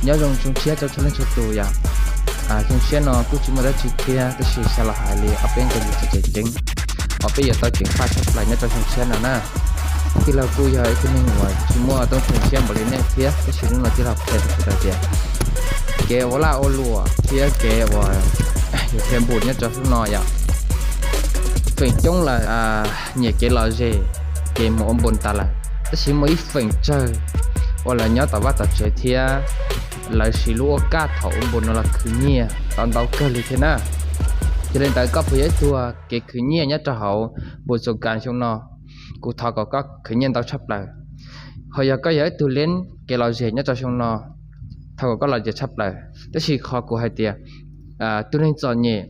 Nyob zoo xyoo tshiab rau txhua leej txhua tus yom. Xyoo tshiab no kuj tsis muaj dab tsi thiab, tab sis xav los hais li ob peb nqe lus tseem ceeb uas peb yuav tau ceev faj tshaj plaws nyob rau xyoo tshiab no na. Tij laug kuj yog ib tug neeg uas tsis muaj toob thee tshiab npaum li nej thiab, tab sis hnub no tij laug qhia rau sawv daws tias kev ua laj ua luam thiab kev uas yus thiaj npus nyob rau hnub no yom. Feem coob lawm nyiam kev lom zem, kev mus ua npus tas lawm, tab sis muaj ib feem tsawg uas lawv nyob tom vaj tom tsev thiab lawv siv lub ua kaj thaum ua npus no los khwv nyiaj tau ntau kawg li thiab na. Yog li ntawd koj puas yog ib tug kev khwv nyiaj nyob rau hauv npus xoo kas xyoo no? Kuv thov kom koj khwv nyiaj ntau tshaj plaws. Ho yog koj yog ib tug leeb kev lom zem nyob rau xyoo no, thov kom koj lom zem tshaj plaws. Tab sis qhov kuv hais tias tus neeg txom nyem,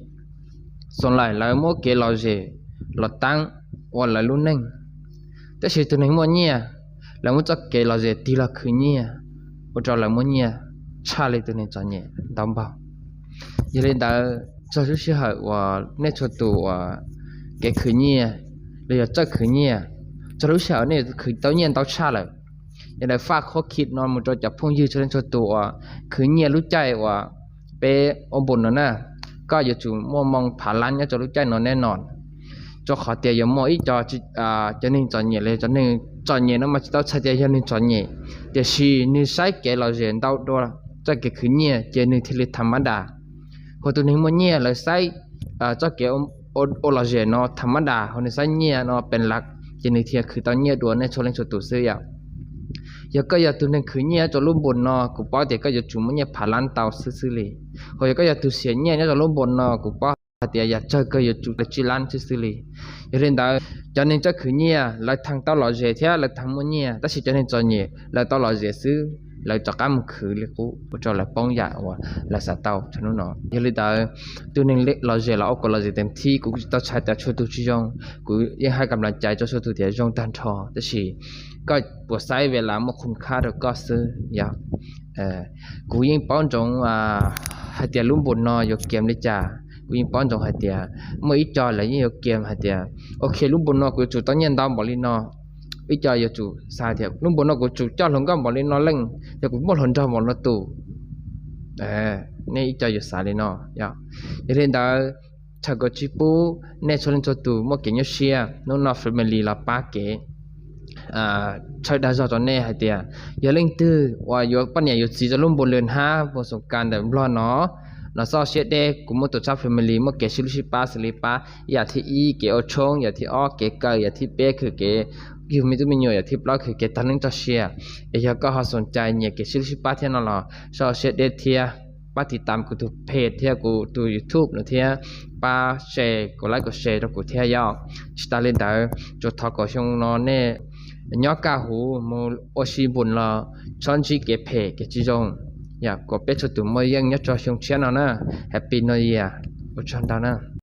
xoom laim lawv muab kev lom zem los taab ua lawv lub neej, tab sis tus neeg muaj nyiaj, lawv muab txoj kev lom zem tig los khwv nyiaj, ua rau lawv muaj nyiaj tshaj li tus neeg txom nyem ntau npaug. Yog li ntawd txog lub sij hawm uas nej txhua tus uas kev khwv nyiaj los yog txawj khwv nyiaj, txog lub sij hawm nej khwv tau nyiaj ntau tshaj lawm. Yog li ntawd faj qhov clip no mus rau cov phooj ywg txhua leej txhua tus uas khwv nyiaj lub caij uas peb ua npus no na, koj yuav tsum muaj moo phav lab nyob rau lub caij no neb no, rau qhov tias yuav muaj ib co cov neeg txom nyem los yog cov neeg txom nyem no mas tsis tau txhais tias yog neeg txom nyem, tiam sis nws saib kev lom zem ntau dua txoj kev khwv nyiaj ces nws thiaj li tham mab das. Ho tus neeg muaj nyiaj lawv saib txoj kev ua lom zem no tham mab das, ho nws saib nyiaj no pees lawm ces nws thiaj khwv tau nyiaj dua nej txhua leej txhua tus xwb yom. Yog koj yog tus neeg khwv nyiaj nyob rau lub npus no, kuv paub tias koj yuav tsum muaj nyiaj phav lab ntau xwb xwb li. Ho yog koj yog tus xiam nyiaj nyob rau lub npus no, kuv paub hais tias yam tsawg kawg yuav tsum tau tsib lab xwb xwb li. Yog li ntawd cov neeg txawj khwv nyiaj lawv thaam tau lom zem thiab lawv thaam muaj nyiaj, tab sis cov neeg txom nyem lawv tau lom zem xwb, lawv rov qab mus khwv li qub ua rau lawv poob yam uas lawv xav tau thaum hnub no. Yog li ntawd tus neeg lom zem los ua kom lom zem tes thib, kuv tsis tau txhais tias txhua tus tsis zoo, kuv yeej hais kam las cai rau txhua tus tias zoo tag nrho, tab sis koj puas saib ve las muaj khum khab rau koj xwb yom. Kuv yeej paub ntsoov hais tias lub npus no yuav kiam li cas, kuv yeej paub ntsoov hais tias muaj ib co lawv yeej yuav kiam hais tias ok lub npus no kuv yuav tsum tau nyiaj ntau npaum li no, ib co yuav tsum xav tias lub npus no kuv tsum coj hluas nkauj npaum li no leej, yog kuv muaj hluas nraug npaum no tus, nej ib co yuav xav li no. Yog li ntawd txhawm kom tsis pub nej txhua leej txhua tus muaj kev nyuaj siab, hnub no family los pab kev tshawb dag zog rau nej hais tias yog leej twg uas yuav poj niam yuav txiv rau lub npus lwm hnab npus xoo kas ntawm nplog no, los txhob siab deb, kuv muab tus txhab family muaj kev sib hlub sib pab xws li pab yam thib ib kev ua tshoob, yam thib ob kev kaw, yam thib peb khwv kev yug me tub me nyuam, yam thib plaub khwv kev tag neej txoj sia. Es yog koj ho xoom cai nyiam kev sib hlub sib pab thiab no los txhob siab deb thiab pab tiv tam kuv tus page thiab kuv tus YouTube no thiab pab share, kom like kom share rau kuv thiab yom. Tsis tas li ntawd tsuas thov kom xyoo no nej nyob kaj huv mus ua si npus los txhob ntsib kev phem kev tsis zoo, yog kom peb txhua tus muaj yeej nyob rau xyoo tshiab no na. Happy New Year, ua tsaug ntau na.